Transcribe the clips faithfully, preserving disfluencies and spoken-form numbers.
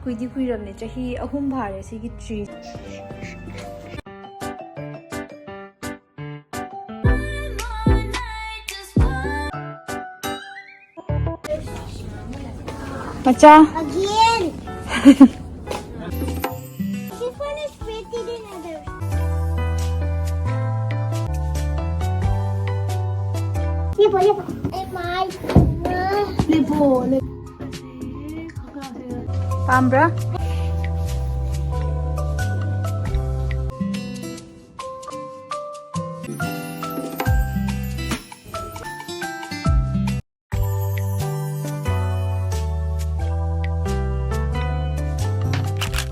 ꯀꯨꯏꯗꯤ ꯀꯨꯏꯔꯕꯅꯦ, ꯆꯍꯤ ꯑꯍꯨꯝ ꯐꯥꯔꯦ ꯁꯤꯒꯤ ꯇ꯭ꯔꯤ꯫ ꯃꯆꯥ꯫ Again. This one is pretty than others. Lipo, lipo. Ay, my. Lipo, lipo. ꯄꯥꯝꯕ꯭ꯔꯥ?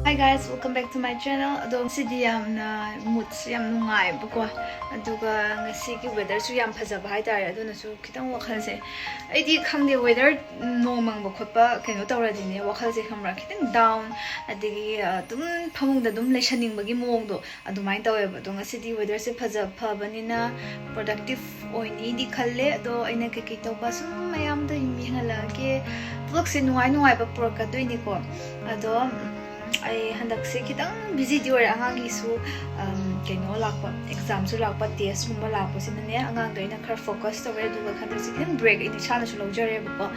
Hi guys, welcome back to my channel. ꯑꯗꯣ ꯉꯁꯤꯗꯤ ꯌꯥꯝꯅ moodꯁꯨ ꯌꯥꯝ ꯅꯨꯡꯉꯥꯏꯕꯀꯣ, ꯑꯗꯨꯒ ꯉꯁꯤꯒꯤ weatherꯁꯨ ꯌꯥꯝ ꯐꯖꯕ ꯍꯥꯏꯇꯥꯔꯦ, ꯑꯗꯨꯅꯁꯨ ꯈꯤꯇꯪ ꯋꯥꯈꯜꯁꯦ, ꯑꯩꯗꯤ ꯈꯪꯗꯦ, weather ꯅꯣꯡ ꯃꯪꯕ ꯈꯣꯠꯄ ꯀꯩꯅꯣ ꯇꯧꯔꯗꯤꯅꯦ, ꯋꯥꯈꯜꯁꯦ ꯈꯪꯕ꯭ꯔꯥ, ꯈꯤꯇꯪ down, ꯑꯗꯒꯤ ꯑꯗꯨꯝ ꯐꯃꯨꯡꯗ ꯑꯗꯨꯝ ꯂꯩꯁꯟꯅꯤꯡꯕꯒꯤ ꯃꯑꯣꯡꯗꯣ ꯑꯗꯨꯃꯥꯏꯅ ꯇꯧꯋꯦꯕ꯫ ꯑꯗꯣ ꯉꯁꯤꯗꯤ weatherꯁꯦ ꯐꯖ ꯐꯕꯅꯤꯅ productive ꯑꯣꯏꯅꯤꯗꯤ ꯈꯜꯂꯦ꯫ ꯑꯗꯣ ꯑꯩꯅ ꯀꯩꯀꯩ ꯇꯧꯕ ꯁꯨꯝ ꯃꯌꯥꯝꯗꯣ ꯌꯦꯡꯍꯜꯂꯛꯑꯒꯦ꯫ Vlogꯁꯦ ꯅꯨꯡꯉꯥꯏ ꯅꯨꯡꯉꯥꯏꯕ ꯄꯨꯔꯛꯀꯗꯣꯏꯅꯤꯀꯣ꯫ ꯑꯗꯣ ꯎꯝ, ꯑꯩ ꯍꯟꯗꯛꯁꯦ ꯈꯤꯇꯪ busyꯗꯤ ꯑꯣꯏꯔꯦ꯫ ꯑꯉꯥꯡꯒꯤꯁꯨ ꯑꯝ, ꯀꯩꯅꯣ ꯂꯥꯛꯄ, examꯁꯨ ꯂꯥꯛꯄ, testꯀꯨꯝꯕ ꯂꯥꯛꯄꯁꯤꯅꯅꯦ, ꯑꯉꯥꯡꯗꯣ ꯑꯩꯅ ꯈꯔ focus ꯇꯧꯔꯦ꯫ ꯑꯗꯨꯒ ꯍꯟꯗꯛꯁꯦ ꯈꯤꯇꯪ break ꯑꯩꯅ ꯏꯁꯥꯅꯁꯨ ꯂꯧꯖꯔꯦꯕꯀꯣ꯫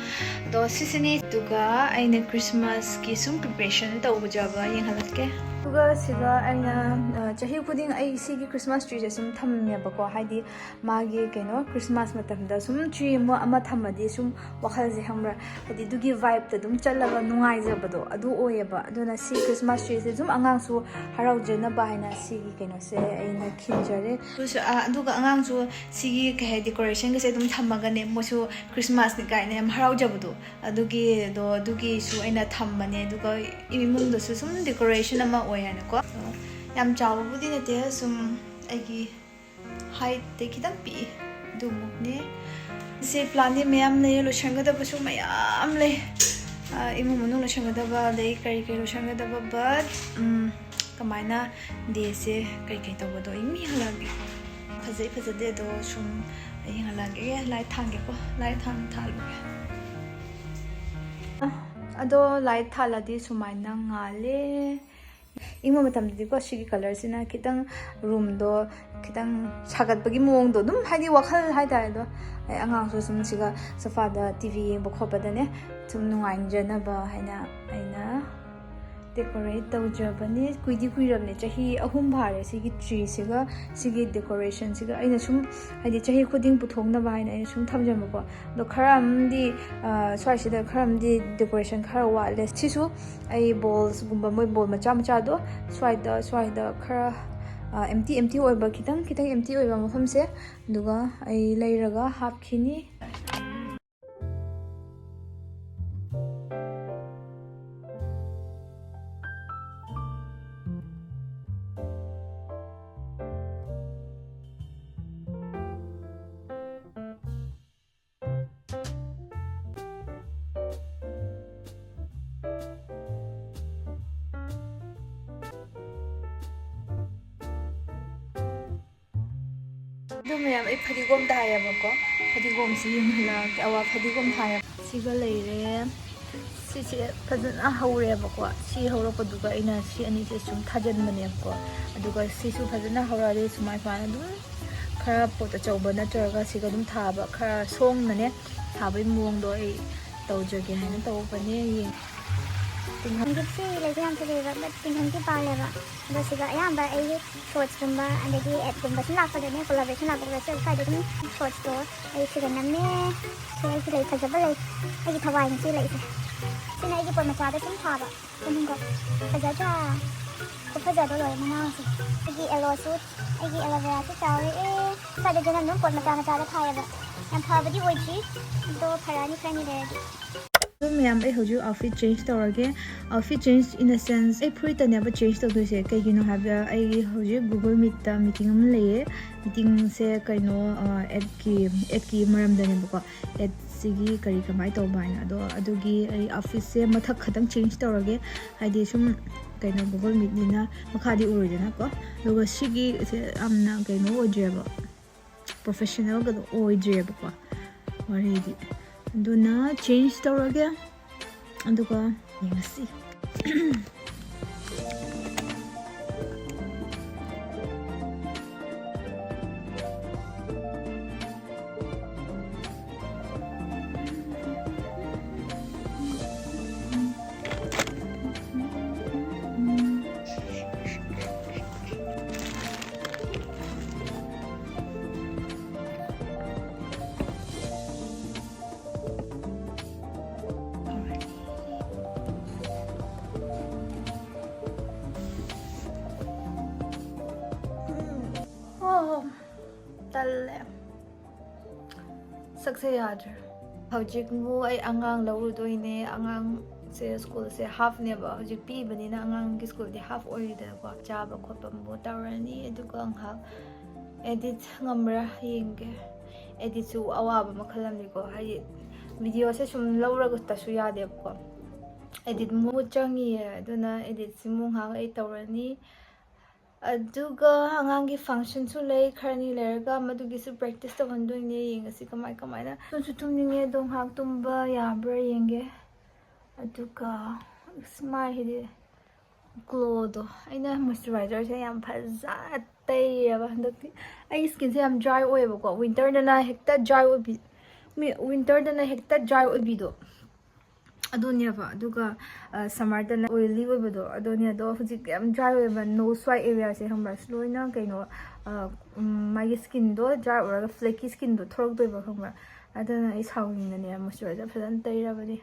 ꯑꯗꯣ ꯁꯤꯁꯤꯅꯤ꯫ ꯑꯗꯨꯒ ꯑꯩꯅ Christmasꯀꯤ ꯁꯨꯝ preparation ꯇꯧꯖꯕ ꯌꯦꯡꯍꯜꯂꯛꯀꯦ꯫ ꯑꯗꯨꯒ ꯁꯤꯗ ꯑꯩꯅ, ꯑ, ꯆꯍꯤ ꯈꯨꯗꯤꯡ ꯑꯩ ꯁꯤꯒꯤ Christmas treeꯁꯦ ꯁꯨꯝ ꯊꯝꯃꯦꯕꯀꯣ, ꯍꯥꯏꯗꯤ ꯃꯥꯒꯤ ꯀꯩꯅꯣ Christmas ꯃꯇꯝꯗ ꯁꯨꯝ tree ꯑꯃ, ꯑꯃ ꯊꯝꯃꯗꯤ ꯁꯨꯝ ꯋꯥꯈꯜꯁꯦ, ꯈꯪꯕ꯭ꯔꯥ, ꯍꯥꯏꯗꯤ ꯑꯗꯨꯒꯤ vibeꯇ ꯑꯗꯨꯝ ꯆꯠꯂꯒ ꯅꯨꯡꯉꯥꯏꯖꯕꯗꯣ ꯑꯗꯨ ꯑꯣꯏꯌꯦꯕ꯫ ꯑꯗꯨꯅ ꯁꯤ Christmas treeꯁꯦ ꯁꯨꯝ ꯑꯉꯥꯡꯁꯨ ꯍꯔꯥꯎꯖꯅꯕ ꯍꯥꯏꯅ ꯁꯤꯒꯤ ꯀꯩꯅꯣꯁꯦ ꯑꯩꯅ ꯈꯤꯟꯖꯔꯦ꯫ ꯑꯗꯨꯁꯨ, ꯑ, ꯑꯗꯨꯒ ꯑꯉꯥꯡꯁꯨ ꯁꯤꯒꯤ ꯀꯩ ꯍꯥꯏ, decorationꯒꯁꯦ ꯑꯗꯨꯝ ꯊꯝꯃꯒꯅꯦ, ꯃꯣꯏꯁꯨ Christmasꯅꯤ ꯀꯥꯏꯅ ꯌꯥꯝ ꯍꯔꯥꯎꯖꯕꯗꯣ, ꯑꯗꯨꯒꯤꯗꯣ, ꯑꯗꯨꯒꯤꯁꯨ ꯑꯩꯅ ꯊꯝꯕꯅꯦ꯫ ꯑꯗꯨꯒ ꯏꯃꯨꯡꯗꯁꯨ ꯁꯨꯝ decoration ꯑꯃ ꯑꯣꯏ ꯍꯥꯏꯅꯀꯣ꯫ ꯌꯥꯝ ꯆꯥꯎꯕꯕꯨꯗꯤ ꯅꯠꯇꯦ, ꯁꯨꯝ ꯑꯩꯒꯤ heightꯇꯩ ꯈꯤꯇꯪ ꯄꯤꯛꯏ, ꯑꯗꯨꯃꯨꯛꯅꯦ꯫ ꯁꯦ plantꯗꯤ ꯃꯌꯥꯝ ꯂꯩ, ꯂꯣꯏꯁꯟꯒꯗꯕꯁꯨ ꯃꯌꯥꯝ ꯂꯩ꯫ ꯑ, ꯏꯃꯨꯡ ꯃꯅꯨꯡ ꯂꯣꯏꯁꯟꯒꯗꯕ, ꯑꯗꯩ ꯀꯔꯤ ꯀꯔꯤ ꯂꯣꯏꯁꯟꯒꯗꯕ, but, ꯎꯝ, ꯀꯃꯥꯏꯅ dayꯁꯦ ꯀꯩꯀꯩ ꯇꯧꯕꯗꯣ ꯑꯩ ꯌꯦꯡꯍꯜꯂꯛꯑꯒꯦ꯫ ꯐꯖꯩ ꯐꯖꯗꯦ ꯑꯗꯣ ꯁꯨꯝ ꯑꯩ ꯌꯦꯡꯍꯜꯂꯛꯑꯒꯦ꯫ Light ꯊꯥꯟꯒꯦꯀꯣ, light ꯊꯥꯟ-, ꯊꯥꯜꯂꯨꯒꯦ꯫ ꯑꯗꯣ ꯂꯥꯏꯠ ꯊꯥꯜꯂꯗꯤ ꯁꯨꯃꯥꯏꯅ ꯉꯥꯜꯂꯦ꯫ ꯏꯪꯕ ꯃꯇꯝꯗꯗꯤꯀꯣ, ꯁꯤꯒꯤ ꯀꯂꯔꯁꯤꯅ ꯈꯤꯇꯪ ꯔꯨꯝꯗꯣ ꯈꯤꯇꯪ ꯁꯥꯒꯠꯄꯒꯤ ꯃꯑꯣꯡꯗꯣ, ꯑꯗꯨꯝ ꯍꯥꯏꯗꯤ ꯋꯥꯈꯜ ꯍꯥꯏꯇꯥꯔꯦ꯫ ꯑꯗꯣ ꯑꯩ ꯑꯉꯥꯡꯁꯨ ꯁꯨꯝ ꯁꯤꯒ ꯁꯣꯐꯥꯗ ꯇꯤ ꯚꯤ ꯌꯦꯡꯕ ꯈꯣꯠꯄꯗꯅꯦ ꯁꯨꯝ ꯅꯨꯡꯉꯥꯏꯖꯅꯕ ꯍꯥꯏꯅ ꯑꯩꯅ ꯗꯦꯀꯣꯔꯦꯠ ꯇꯧꯖꯕꯅꯤ꯫ ꯀꯨꯏꯗꯤ ꯀꯨꯏꯔꯕꯅꯦ, ꯆꯍꯤ ꯑꯍꯨꯝ ꯐꯥꯔꯦ ꯁꯤꯒꯤ ꯇ꯭ꯔꯤꯁꯤꯒ ꯁꯤꯒꯤ ꯗꯦꯀꯣꯔꯦꯁꯟꯁꯤꯒ꯫ ꯑꯩꯅ ꯁꯨꯝ ꯍꯥꯏꯗꯤ ꯆꯍꯤ ꯈꯨꯗꯤꯡ ꯄꯨꯊꯣꯛꯅꯕ ꯍꯥꯏꯅ ꯑꯩꯅ ꯁꯨꯝ ꯊꯝꯖꯕꯀꯣ꯫ ꯑꯗꯣ ꯈꯔ ꯑꯃꯗꯤ, ꯑ, ꯁ꯭ꯋꯥꯏꯁꯤꯗ ꯈꯔ ꯑꯃꯗꯤ ꯗꯦꯀꯣꯔꯦꯁꯟ ꯈꯔ ꯋꯥꯠꯂꯦ꯫ ꯁꯤꯁꯨ ꯑꯩ ꯕꯣꯜꯁꯒꯨꯝꯕ, ꯃꯣꯏ ꯕꯣꯜ ꯃꯆꯥ ꯃꯆꯥꯗꯣ ꯁ꯭ꯋꯥꯏꯗ, ꯁ꯭ꯋꯥꯏꯗ ꯈꯔ, ꯑ, ꯑꯦꯝꯇꯤ, ꯑꯦꯝꯇꯤ ꯑꯣꯏꯕ, ꯈꯤꯇꯪ ꯈꯤꯇꯪ ꯑꯦꯝꯇꯤ ꯑꯣꯏꯕ ꯃꯐꯝꯁꯦ, ꯑꯗꯨꯒ ꯑꯩ ꯂꯩꯔꯒ ꯍꯥꯞꯈꯤꯅꯤ꯫ ꯑꯗꯨ ꯃꯌꯥꯝ, ꯑꯩ ꯐꯗꯤꯒꯣꯝ ꯊꯥꯏꯌꯦꯕꯀꯣ꯫ ꯐꯗꯤꯒꯣꯝꯁꯤ ꯌꯦꯡꯍꯜꯂꯛꯑꯒꯦ꯫ ꯑꯋꯥ, ꯐꯗꯤꯒꯣꯝ ꯊꯥꯏꯌꯦꯕ꯫ ꯁꯤꯒ ꯂꯩꯔꯦ꯫ ꯁꯤꯁꯦ ꯐꯖꯅ ꯍꯧꯔꯦꯕꯀꯣ꯫ ꯁꯤ ꯍꯧꯔꯛꯄꯗꯨꯒ ꯑꯩꯅ ꯁꯤ ꯑꯅꯤꯁꯦ ꯁꯨꯝ ꯊꯥꯖꯤꯟꯕꯅꯦꯕꯀꯣ꯫ ꯑꯗꯨꯒ ꯁꯤꯁꯨ ꯐꯖꯅ ꯍꯧꯔꯛꯑꯗꯤ ꯁꯨꯃꯥꯏ ꯁꯨꯃꯥꯏꯅ ꯑꯗꯨꯝ ꯈꯔ ꯄꯣꯠ ꯑꯆꯧꯕ ꯅꯠꯇ꯭ꯔꯒ ꯁꯤꯒ ꯑꯗꯨꯝ ꯊꯥꯕ, ꯈꯔ ꯁꯣꯡꯅꯅꯦ ꯊꯥꯕꯒꯤ ꯃꯑꯣꯡꯗꯣ ꯑꯩ ꯇꯧꯖꯒꯦ ꯍꯥꯏꯅ ꯇꯧꯕꯅꯦ꯫ ꯌꯦꯡ-, ꯇꯤꯡꯍꯟ-, ꯍꯧꯖꯤꯛꯁꯤ ꯂꯩꯁꯨ ꯌꯥꯝ ꯐꯖꯩꯕ, but ꯇꯤꯡꯍꯟꯗꯤ ꯄꯥꯜꯂꯦꯕ꯫ ꯑꯗꯣ ꯁꯤꯗ ꯑꯌꯥꯝꯕ ꯑꯩꯒꯤ ꯁꯣꯔꯠꯁꯀꯨꯝꯕ, ꯑꯗꯒꯤ ꯑꯦꯗꯀꯨꯝꯕ ꯁꯨꯝ ꯂꯥꯛꯄꯗꯅꯦ, ꯀꯣꯂꯥꯕꯣꯔꯦꯁꯟ ꯂꯥꯛꯄꯗꯁꯨ ꯁ꯭ꯋꯥꯏꯗ ꯑꯗꯨꯝ ꯁꯣꯔꯠꯁꯇꯣ ꯑꯩ ꯁꯤꯗ ꯅꯝꯃꯦ꯫ ꯁꯤ ꯑꯩꯒꯤ ꯂꯩ ꯐꯖꯕ ꯂꯩ, ꯑꯩꯒꯤ ꯊꯋꯥꯏꯅꯤ ꯁꯤ ꯂꯩꯁꯦ꯫ ꯁꯤꯅ ꯑꯩꯒꯤ ꯄꯣꯠ ꯃꯆꯥꯗ ꯁꯨꯝ ꯊꯥꯕ꯫ ꯈꯨꯅꯤꯡꯀꯣ ꯐꯖꯗ꯭ꯔꯥ? ꯈꯨꯐꯖꯗꯣ ꯂꯣꯏꯔꯦ ꯃꯅꯥꯁꯦ꯫ ꯑꯩꯒꯤ ꯑꯦꯂꯣꯁꯨ, ꯑꯩꯒꯤ ꯑꯦꯂꯣꯚꯦꯔꯥꯁꯨ ꯆꯥꯎꯔꯛꯑꯦ꯫ ꯁ꯭ꯋꯥꯏꯗ ꯖꯅꯝ ꯑꯗꯨꯝ ꯄꯣꯠ ꯃꯆꯥ ꯃꯆꯥꯗ ꯊꯥꯏꯌꯦꯕ꯫ ꯌꯥꯝ ꯐꯕꯗꯤ ꯑꯣꯏꯗ꯭ꯔꯤ, ꯑꯗꯣ ꯐꯔꯛꯑꯅꯤ ꯈꯔꯅꯤ ꯂꯩꯔꯗꯤ꯫ ꯑꯗꯨꯝ ꯃꯌꯥꯝ, ꯑꯩ ꯍꯧꯖꯤꯛ ꯑꯥꯎꯠꯐꯤꯠ ꯆꯦꯟꯖ ꯇꯧꯔꯒꯦ꯫ Outfit change in a sense, ꯑꯩ ꯐꯨꯔꯤꯠꯇꯅꯦꯕ ꯆꯦꯟꯖ ꯇꯧꯗꯣꯏꯁꯦ꯫ ꯀꯩꯒꯤꯅꯣ ꯍꯥꯏꯕꯗ ꯑꯩ ꯍꯧꯖꯤꯛ Google Meetꯇ ꯃꯤꯇꯤꯡ ꯑꯃ ꯂꯩꯌꯦ꯫ ꯃꯤꯇꯤꯡꯁꯦ ꯀꯩꯅꯣ, ꯑ, ꯑꯦꯗꯀꯤ, ꯑꯦꯗꯀꯤ ꯃꯔꯝꯗꯅꯦꯕꯀꯣ꯫ ꯑꯦꯗꯁꯤꯒꯤ ꯀꯔꯤ ꯀꯃꯥꯏꯅ ꯇꯧꯕ ꯍꯥꯏꯅ꯫ ꯑꯗꯣ ꯑꯗꯨꯒꯤ ꯑꯩ ꯑꯥꯎꯠꯐꯤꯠꯁꯦ ꯃꯊꯛ ꯈꯛꯇꯪ ꯆꯦꯟꯖ ꯇꯧꯔꯒꯦ꯫ ꯍꯥꯏꯗꯤ ꯁꯨꯝ ꯀꯩꯅꯣ Google Meetꯅꯤꯅ ꯃꯈꯥꯗꯤ ꯎꯔꯣꯏꯗꯅꯀꯣ꯫ ꯑꯗꯨꯒ ꯁꯤꯒꯤꯁꯦ ꯌꯥꯝꯅ ꯀꯩꯅꯣ ꯑꯣꯏꯗ꯭ꯔꯦꯕ, ꯄ꯭ꯔꯣꯐꯦꯁꯅꯦꯜꯒꯗꯣ ꯑꯣꯏꯗ꯭ꯔꯦꯕꯀꯣ ꯋꯥꯔꯤꯗꯤ꯫ ꯑꯗꯨꯅ ꯆꯦꯟꯖ ꯇꯧꯔꯒꯦ꯫ ꯑꯗꯨꯒ ꯌꯦꯡꯉꯁꯤ꯫ ꯑꯣ, ꯇꯜꯂꯦ꯫ ꯁꯛꯁꯦ ꯌꯥꯗ꯭ꯔꯦ꯫ ꯍꯧꯖꯤꯛ ꯑꯃꯨꯛ ꯑꯩ ꯑꯉꯥꯡ ꯂꯧꯔꯨꯗꯣꯏꯅꯦ꯫ ꯑꯉꯥꯡꯁꯦ ꯁ꯭ꯀꯨꯜꯁꯦ ꯍꯥꯐꯅꯦꯕ꯫ ꯍꯧꯖꯤꯛ ꯄꯤꯛꯏꯕꯅꯤꯅ ꯑꯉꯥꯡꯒꯤ ꯁ꯭ꯀꯨꯜꯗꯤ ꯍꯥꯐ ꯑꯣꯏꯔꯤꯗꯅꯀꯣ꯫ ꯆꯥꯕ ꯈꯣꯠꯄ ꯑꯃꯨꯛ ꯇꯧꯔꯅꯤ꯫ ꯑꯗꯨꯒ ꯉꯥꯏꯍꯥꯛ ꯑꯦꯗꯤꯠ ꯉꯝꯕ꯭ꯔꯥ ꯌꯦꯡꯒꯦ꯫ ꯑꯦꯗꯤꯠꯁꯨ ꯑꯋꯥꯕ ꯃꯈꯜ ꯑꯃꯅꯤꯀꯣ꯫ ꯍꯥꯏꯗꯤ ꯚꯤꯗꯤꯑꯣꯁꯦ ꯁꯨꯝ ꯂꯧꯔꯒꯇꯁꯨ ꯌꯥꯗꯦꯕꯀꯣ꯫ ꯑꯦꯗꯤꯠ ꯑꯃꯨꯛ ꯆꯪꯉꯤꯌꯦ꯫ ꯑꯗꯨꯅ ꯑꯦꯗꯤꯠꯁꯤ ꯑꯃꯨꯛ ꯉꯥꯏꯍꯥꯛ ꯑꯩ ꯇꯧꯔꯅꯤ꯫ ꯑꯗꯨꯒ ꯑꯉꯥꯡꯒꯤ ꯐꯪꯁꯟꯁꯨ ꯂꯩ, ꯈꯔꯅꯤ ꯂꯩꯔꯒ ꯃꯗꯨꯒꯤꯁꯨ ꯄ꯭ꯔꯦꯛꯇꯤꯁ ꯇꯧꯍꯟꯗꯣꯏꯅꯦ꯫ ꯌꯦꯡꯉꯁꯤ ꯀꯃꯥꯏ ꯀꯃꯥꯏꯅ꯫ ꯇꯨꯝꯁꯨ ꯇꯨꯝꯅꯤꯡꯉꯦ ꯑꯗꯣ, ꯉꯥꯏꯍꯥꯛ ꯇꯨꯝꯕ ꯌꯥꯕ꯭ꯔꯥ ꯌꯦꯡꯒꯦ꯫ ꯑꯗꯨꯒ ꯑꯁ, ꯃꯥꯏꯁꯤꯗꯤ ꯒ꯭ꯂꯣꯗꯣ, ꯑꯩꯅ ꯃꯣꯏꯆꯔꯥꯏꯖꯔꯁꯦ ꯌꯥꯝ ꯐꯖꯅ ꯇꯩꯔꯦꯕ ꯍꯟꯗꯛꯇꯤ꯫ ꯑꯩꯒꯤ ꯁ꯭ꯀꯤꯟꯁꯦ ꯌꯥꯝ ꯗ꯭ꯔꯥꯏ ꯑꯣꯏꯌꯦꯕꯀꯣ, ꯋꯤꯟꯇꯔꯗꯅ ꯍꯦꯛꯇ ꯗ꯭ꯔꯥꯏ ꯑꯣꯏꯕꯤ, ꯃꯤ ꯋꯤꯟꯇꯔꯗꯅ ꯍꯦꯛꯇ ꯗ꯭ꯔꯥꯏ ꯑꯣꯏꯕꯤꯗꯣ꯫ ꯑꯗꯨꯅꯦꯕ꯫ ꯑꯗꯨꯒ ꯁꯝꯃꯔꯗꯅ ꯑꯣꯏꯂꯤ ꯑꯣꯏꯕꯗꯣ ꯑꯗꯨꯅꯦ꯫ ꯑꯗꯣ ꯍꯧꯖꯤꯛ ꯌꯥꯝ ꯗ꯭ꯔꯥꯏ ꯑꯣꯏꯕ ꯅꯣꯁ ꯋꯥꯏ ꯑꯦꯔꯤꯌꯥꯁꯦ, ꯈꯪꯕ꯭ꯔꯥ? ꯂꯣꯏꯅ ꯀꯩꯅꯣ, ꯑ, ꯎꯝ, ꯃꯥꯒꯤ ꯁ꯭ꯀꯤꯟꯗꯣ ꯗ꯭ꯔꯥꯏ ꯑꯣꯏꯔꯒ ꯐ꯭ꯂꯦꯀꯤ ꯁ꯭ꯀꯤꯟꯗꯣ ꯊꯣꯛꯂꯛꯇꯣꯏꯕ, ꯈꯪꯕ꯭ꯔꯥ? ꯑꯗꯨꯅ ꯑꯩ ꯁꯥꯎꯅꯤꯡꯗꯅꯦ ꯃꯣꯏꯆꯔꯥꯏꯖꯔ ꯐꯖꯅ ꯇꯩꯔꯕꯅꯦ꯫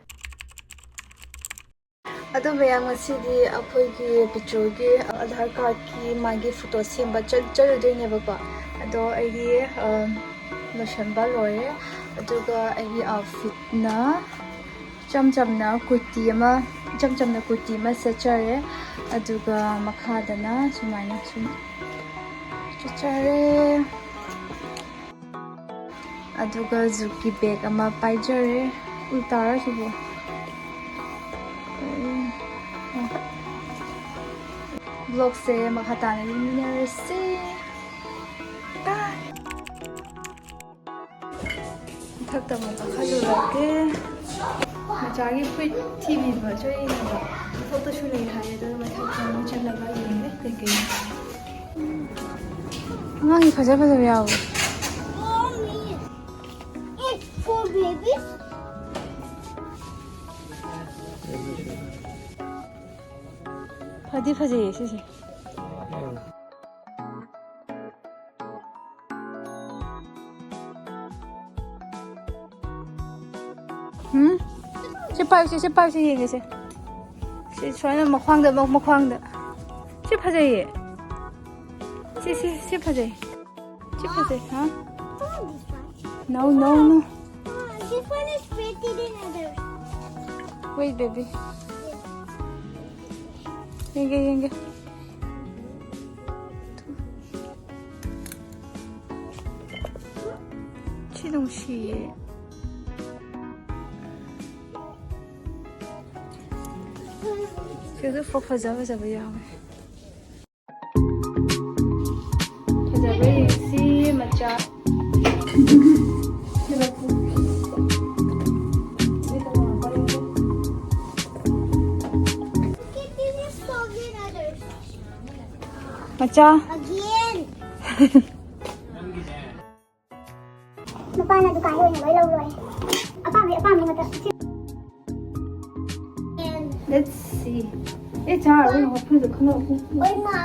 ꯑꯗꯣ ꯃꯌꯥꯝ, ꯉꯁꯤꯗꯤ ꯑꯩꯈꯣꯏꯒꯤ ꯄꯤꯇ꯭ꯔꯨꯒꯤ ꯑꯙꯥꯔ ꯀꯥꯔꯠꯀꯤ ꯃꯥꯒꯤ ꯐꯣꯇꯣ ꯁꯦꯝꯕ ꯆꯠ-, ꯆꯠꯂꯨꯗꯣꯏꯅꯦꯕꯀꯣ꯫ ꯑꯗꯣ ꯑꯩꯒꯤ, ꯑ, ꯂꯣꯏꯁꯟꯕ ꯂꯣꯏꯔꯦ꯫ ꯑꯗꯨꯒ ꯑꯩꯒꯤ ꯑꯥꯎꯠꯐꯤꯠꯅ ꯏꯆꯝ ꯆꯝꯅ ꯀꯨꯔꯇꯤ ꯑꯃ, ꯏꯆꯝ ꯆꯝꯅ ꯀꯨꯔꯇꯤ ꯑꯃ ꯁꯦꯠꯆꯔꯦ꯫ ꯑꯗꯨꯒ ꯃꯈꯥꯗꯅ ꯁꯨꯃꯥꯏꯅ ꯁꯨꯝ ꯁꯦꯠꯆꯔꯦ꯫ ꯑꯗꯨꯒ ꯖꯨꯠꯀꯤ ꯕꯦꯒ ꯑꯃ ꯄꯥꯏꯖꯔꯦ꯫ ꯎꯜꯇꯥꯔ ꯁꯤꯕꯨ꯫ ꯕ꯭ꯂꯣꯒꯁꯦ ꯃꯈꯥ ꯇꯥꯅ ꯌꯦꯡꯃꯤꯟꯅꯔꯁꯤ꯫ ꯕꯥꯏ꯫ ꯃꯊꯛꯇ ꯑꯃꯨꯛ ꯀꯥꯈꯠꯂꯨꯔꯒꯦ꯫ ꯃꯆꯥꯒꯤ ꯐꯨꯔꯤꯠ ꯊꯤꯕꯤꯕ ꯆꯠꯂꯤꯅꯦꯕ꯫ ꯃꯊꯛꯇꯁꯨ ꯂꯩ ꯍꯥꯏ, ꯑꯗꯨ ꯃꯊꯛꯇ ꯑꯃꯨꯛ ꯆꯠꯂꯒ ꯌꯦꯡꯒꯦ ꯀꯩꯀꯩꯅꯣ꯫ ꯑꯉꯥꯡꯒꯤ ꯐꯖ ꯐꯖꯕ ꯌꯥꯎꯋꯦ꯫ It's for babies. ꯐꯗꯤ ꯐꯖꯩꯌꯦ ꯁꯤꯁꯦ꯫ ꯎꯝ? ꯁꯤ ꯄꯥꯏꯁꯦ, ꯁꯤ ꯄꯥꯏꯁꯦ, ꯌꯦꯡꯒꯦꯁꯦ꯫ ꯁꯤ ꯁꯨꯃꯥꯏꯅ ꯃꯈ꯭ꯋꯥꯡꯗ, ꯃ-, ꯃꯈ꯭ꯋꯥꯡꯗ꯫ ꯁꯤ ꯐꯖꯩꯌꯦ꯫ ꯁꯤ, ꯁꯤ, ꯁꯤ ꯐꯖꯩ꯫ ꯁꯤ ꯐꯖꯩ, ꯍꯥ? I want this one. No, no, no. Ah, this one is pretty than others. Wait, baby. ꯌꯦꯡꯒꯦ, ꯌꯦꯡꯒꯦ꯫ ꯁꯤ ꯅꯨꯡꯁꯤꯌꯦ꯫ ꯁꯤꯁꯨ ꯐ-, ꯐꯖ ꯐꯖꯕ ꯌꯥꯎꯋꯦ꯫ ꯐꯖꯕ꯭ꯔꯥ ꯌꯦꯡꯁꯤ, ꯃꯆꯥ꯫ ꯃꯆꯥ꯫ Again. ꯅꯨꯄꯥꯅ ꯗꯨꯀꯥꯟꯗ ꯑꯣꯏꯅ ꯂꯣꯏ ꯂꯧꯔꯣꯏ꯫ ꯑꯄꯥꯝꯕꯩ ꯑꯄꯥꯝꯕ ꯉꯥꯛꯇ꯫ Let's see. ꯑꯦ, ꯆꯥꯔꯣꯏ, ꯃꯐꯨꯗ ꯈꯪꯍꯧ꯫ ꯍꯣꯏ, ꯃꯥ꯫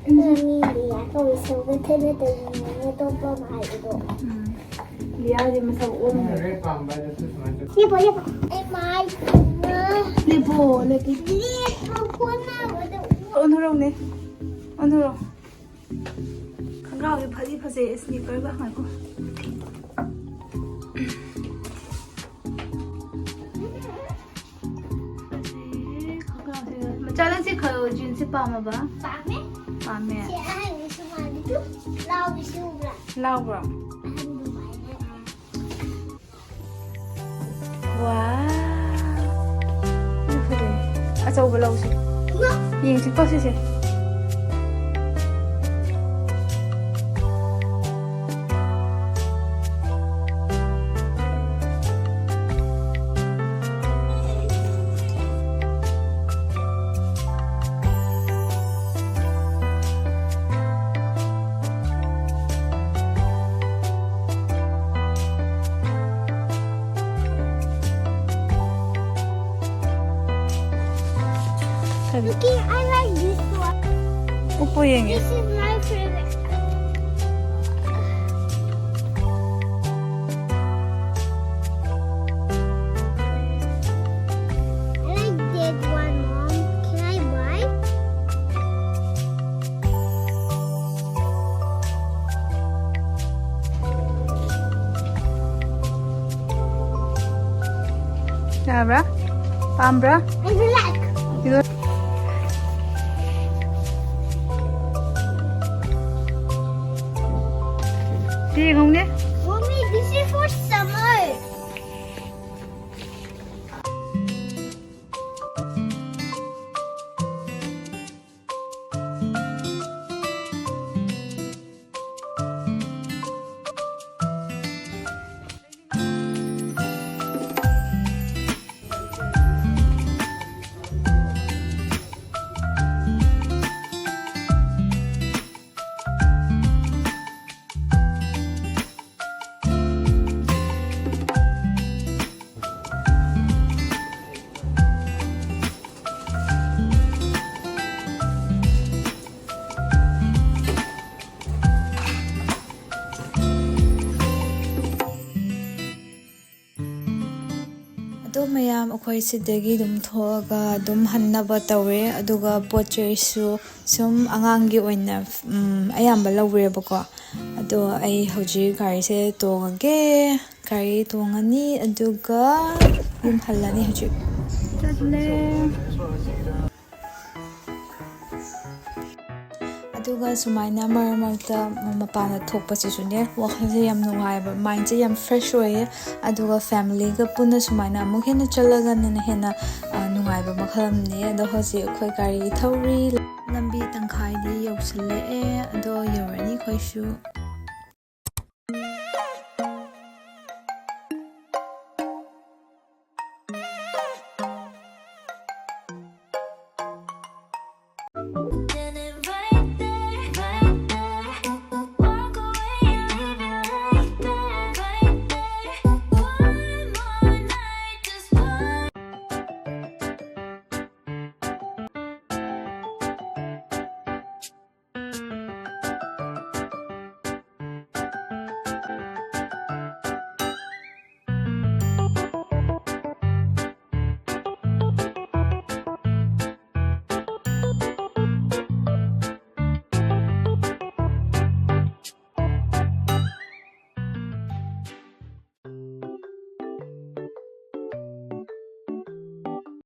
ꯃꯤ ꯂꯤꯌꯥ ꯀꯧꯏ, ꯁꯧꯒꯠꯇꯅ ꯇꯧꯔꯤꯅꯦ, ꯑꯇꯣꯞꯄ ꯑꯃ ꯍꯥꯏꯕꯗꯣ꯫ ꯎꯝ꯫ ꯂꯤꯌꯥꯗꯤ ꯃꯁꯛ ꯑꯣꯟꯈ꯭ꯔꯦ꯫ ꯂꯦꯞꯄꯣ, ꯂꯦꯞꯄꯣ꯫ ꯑꯩ ꯃꯥꯏ꯫ ꯂꯦꯞꯄꯣ, ꯂꯦꯞꯄꯣ꯫ ꯂꯦꯞꯄꯣ, ꯀꯣꯟꯅꯕꯗ꯫ ꯑꯣꯟꯊꯣꯔꯛꯎꯅꯦ꯫ ꯑꯣꯟꯊꯣꯔꯛꯑꯣ꯫ ꯈꯣꯡꯒ꯭ꯔꯥꯎꯁꯦ ꯐꯗꯤ ꯐꯖꯩ, sneakerꯒ꯫ ꯉꯥꯏꯈꯣ꯫ ꯐꯖꯩꯌꯦ, ꯈꯣꯡꯒ꯭ꯔꯥꯎꯁꯦ꯫ ꯃꯆꯥ, ꯅꯪꯁꯦ ꯈ-, jeansꯁꯦ ꯄꯥꯝꯃꯕ? ꯄꯥꯝꯃꯦ꯫ ꯄꯥꯝꯃꯦ꯫ ꯁꯤ ꯑꯍꯟꯒꯤꯁꯨ ꯃꯥꯜꯂꯤ꯫ ꯇꯨ, ꯂꯥꯎꯕꯤꯁꯤ ꯎꯕ꯭ꯔꯥ? ꯂꯥꯎꯕ꯭ꯔꯣ? ꯑꯍꯟ ꯑꯗꯨꯃꯥꯏꯅ꯫ ꯋꯥꯎ꯫ ꯁꯤ ꯐꯖꯩ꯫ ꯑꯆꯧꯕ ꯂꯧꯁꯦ꯫ ꯏꯃꯥ! ꯌꯦꯡꯁꯤꯀꯣ ꯁꯤꯁꯦ꯫ Okay, I like this one. ꯎꯞꯄꯣ ꯌꯦꯡꯒꯦ꯫ This is my favorite. I like that one, Mom. Can I buy? ꯌꯥꯕ꯭ꯔꯥ? ꯄꯥꯝꯕ꯭ꯔꯥ? I like. ꯁꯤ ꯌꯦꯡꯍꯧꯅꯦ꯫ Mommy, this is for summer. ꯑꯗꯣ ꯃꯌꯥꯝ, ꯑꯩꯈꯣꯏ ꯁꯤꯗꯒꯤ ꯑꯗꯨꯝ ꯊꯣꯛꯑꯒ ꯑꯗꯨꯝ ꯍꯟꯅꯕ ꯇꯧꯔꯦ꯫ ꯑꯗꯨꯒ ꯄꯣꯠ ꯆꯩꯁꯨ ꯁꯨꯝ ꯑꯉꯥꯡꯒꯤ ꯑꯣꯏꯅ, ꯎꯝ, ꯑꯌꯥꯝꯕ ꯂꯧꯔꯦꯕꯀꯣ꯫ ꯑꯗꯣ ꯑꯩ ꯍꯧꯖꯤꯛ ꯒꯥꯔꯤꯁꯦ ꯇꯣꯡꯉꯒꯦ꯫ ꯒꯥꯔꯤ ꯇꯣꯡꯉꯅꯤ, ꯑꯗꯨꯒ ꯌꯨꯝ ꯍꯜꯂꯅꯤ ꯍꯧꯖꯤꯛ꯫ ꯆꯠꯂꯦ꯫ ꯑꯗꯨꯒ ꯁꯨꯃꯥꯏꯅ ꯃꯔꯛ ꯃꯔꯛꯇ ꯃꯄꯥꯟꯗ ꯊꯣꯛꯄꯁꯤꯁꯨꯅꯦ, ꯋꯥꯈꯜꯁꯦ ꯌꯥꯝ ꯅꯨꯡꯉꯥꯏꯕ, ꯃꯥꯏꯟꯁꯦ ꯌꯥꯝ ꯐ꯭ꯔꯦꯁ ꯑꯣꯏꯌꯦ꯫ ꯑꯗꯨꯒ ꯐꯦꯃꯤꯂꯤꯒ ꯄꯨꯟꯅ ꯁꯨꯃꯥꯏꯅ ꯑꯃꯨꯛ ꯍꯦꯟꯅ ꯆꯠꯂꯒꯅ ꯍꯦꯟꯅ, ꯑ, ꯅꯨꯡꯉꯥꯏꯕ ꯃꯈꯜ ꯑꯃꯅꯤ꯫ ꯑꯗꯣ ꯍꯧꯖꯤꯛ ꯑꯩꯈꯣꯏ ꯒꯥꯔꯤ ꯊꯧꯔꯤ, ꯂꯝꯕꯤ ꯇꯪꯈꯥꯏꯗꯤ ꯌꯧꯁꯤꯜꯂꯛꯑꯦ꯫ ꯑꯗꯣ ꯌꯧꯔꯅꯤ ꯑꯩꯈꯣꯏꯁꯨ꯫